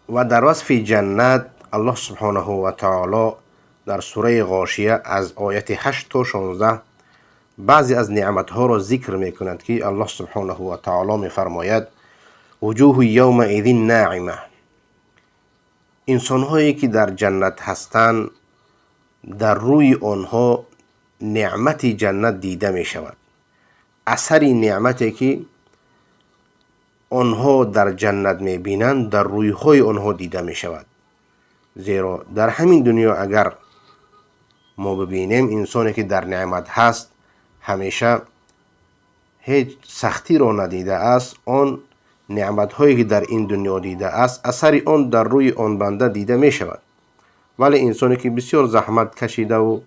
Ва дар васфи ҷаннат Аллоҳ субҳонаҳу ва таоло дар сураи Ғошия аз ояти 8 то 16 баъзе аз неъматҳоро зикр мекунад, ки Аллоҳ субҳонаҳу ва таоло мефармояд: вуҷуҳу явмаизин наъима. Инсонҳое ки дар ҷаннат ҳастанд, дар рӯи онҳо неъмати ҷаннат дида мешавад. Асари неъмате ки онҳо дар ҷаннат мебинанд, дар рӯйҳои онҳо дида мешавад. Зеро дар ҳамин дунё агар мо бибинем, инсоне ки дар неъмат ҳаст, ҳамеша ҳеҷ сахтиро надидааст, он неъматҳое ки дар ин дунё дидааст, асари он дар рӯи он банда дида мешавад. Вале инсоне ки бисёр заҳмат кашидаву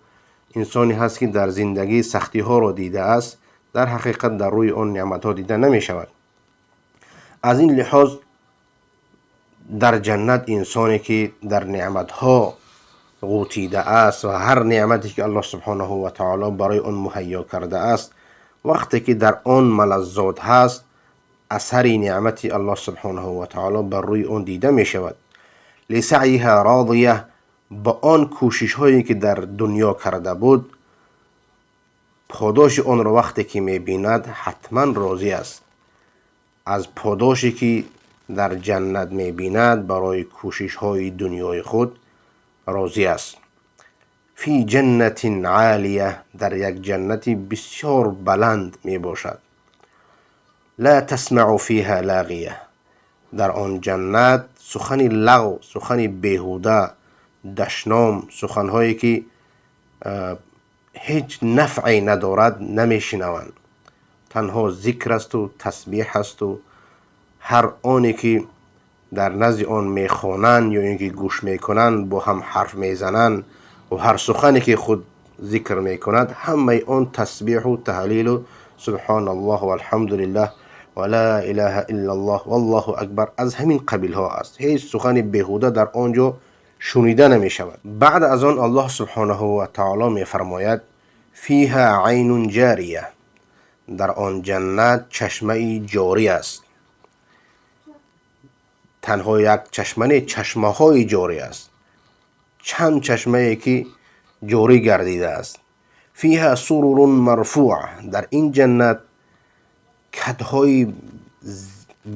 инсоне ҳаст ки дар зиндагӣ сахтиҳоро дидааст, дар ҳақиқат дар рӯи он неъматҳо дида намешавад. Аз ин лиҳоз дар ҷаннат инсоне ки дар неъматҳо ғӯтидааст ва ҳар неъмате ки Аллоҳ субҳонаҳу ва таоло барои он муҳайё кардааст, вақте ки дар он малаззот ҳаст, асари неъмати Аллоҳ субҳонаҳу ва таоло бар рӯи он дида мешавад. Лисаъйиҳа родия, ба он кӯшишҳое ки дар дунё карда буд, подоши онро вақте ки мебинад, ҳатман розӣ аст. Аз подоше ки дар ҷаннат мебинад, барои кӯшишҳои дунёи худ розӣ аст. Фи ҷаннатин олия, дар як ҷаннати бисёр баланд мебошад. Ла тасмау фиҳа лағия, дар он ҷаннат сухани лағв, сухани беҳуда, дашном, суханҳое ки ҳеҷ нафъе надорад, намешинаванд. Танҳо зикр асту тасбеҳ асту ҳар оне ки дар назди он мехонанд ё ин ки гӯш мекунанд, бо ҳам ҳарф мезананд ва ҳар сухане ки худ зикр мекунад, ҳамаи он тасбеҳу таҳлилу субҳоналлоҳ валҳамдулиллаҳ ва ла илаҳа иллаллоҳ валлоҳу акбар, аз ҳамин қабилҳо аст. Ҳеҷ сухани беҳуда дар он ҷо шунида намешавад. Баъд аз он Аллоҳ субҳонаҳу ва таоло мефармояд: фиҳа айнун ҷория, дар он ҷаннат чашмаи ҷорӣ аст. Танҳо як чашма не, чашмаҳои ҷорӣ аст, чанд чашмае ки ҷорӣ гардидааст. Фиҳа сурурун марфуъ, дар ин ҷаннат кадҳои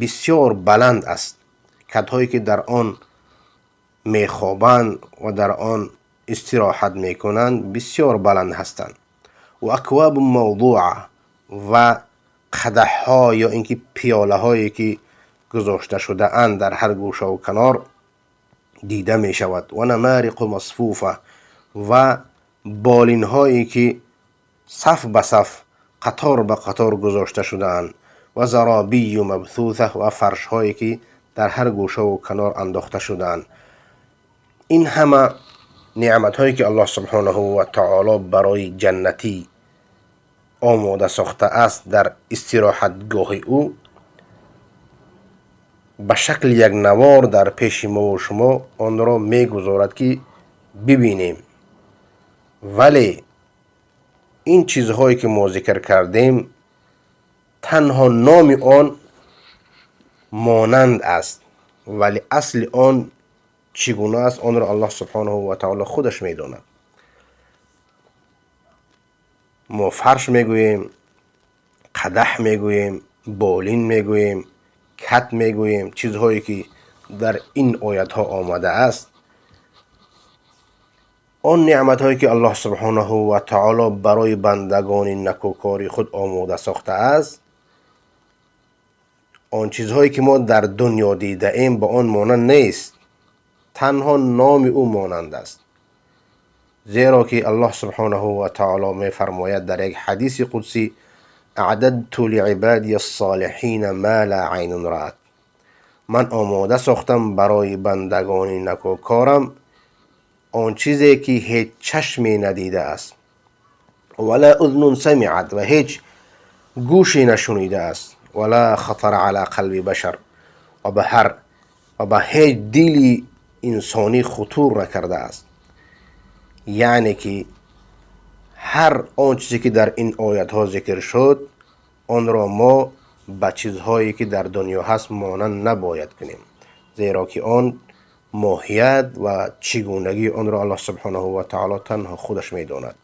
бисёр баланд аст, кадҳое ки дар он мехобанд ва дар он истироҳат мекунанд, бисёр баланд ҳастанд. Ва аквабу мавдуа, ва қадаҳҳо ё ин ки пиёлаҳое ки гузошта шудаанд, дар ҳар гӯшаву канор дида мешавад. Ва намариқу масфуфа, ва болинҳое ки саф ба саф, қатор ба қатор гузошта шудаанд. Ва заробию мабтҳуса, ва фаршҳое ки дар ҳар гӯшаву канор андохта шудаанд. Ин ҳама неъматҳое ки Аллоҳ субҳонаҳу ва таоло барои ҷаннатӣ омода сохтааст, дар истироҳатгоҳи ӯ ба шакли як навор дар пеши мову шумо онро мегузорад ки бибинем. Вале ин чизҳое ки мо зикр кардем, танҳо номи он монанд аст, вале асли он чӣ гуна аст, онро Аллоҳ субҳонаҳу ва таоло худаш медонад. Мо фарш мегӯем, қадаҳ мегӯем, болин мегӯем, кат мегӯем, чизҳое ки дар ин оятҳо омадааст, он неъматҳое ки Аллоҳ субҳонаҳу ва таоло барои бандагони накӯкори худ омода сохтааст, он чизҳое ки мо дар дунё дидаем, ба он монанд нест, танҳо номи ӯ монанд аст. Зеро ки Аллоҳ субҳонаҳу ва таоло мефармояд дар як ҳадиси қудсӣ: аъдадту лиибадия ссолиҳина ма ла айнун раат, ман омода сохтам барои бандагони накӯкорам он чизе ки ҳеҷ чашме надидааст, ва ла узнун самиат, ва ҳеҷ гӯше нашунидааст, ва ла хатара ала қалби башар, ва ба ҳеҷ дили инсонӣ хутур накардааст. Яъне ки ҳар он чизе ки дар ин оятҳо зикр шуд, онро мо ба чизҳое ки дар дунё ҳаст монанд набояд кунем, зеро ки он Моҳият ва чигунагии онро Аллоҳ субҳонаҳу ва таоло танҳо худаш медонад.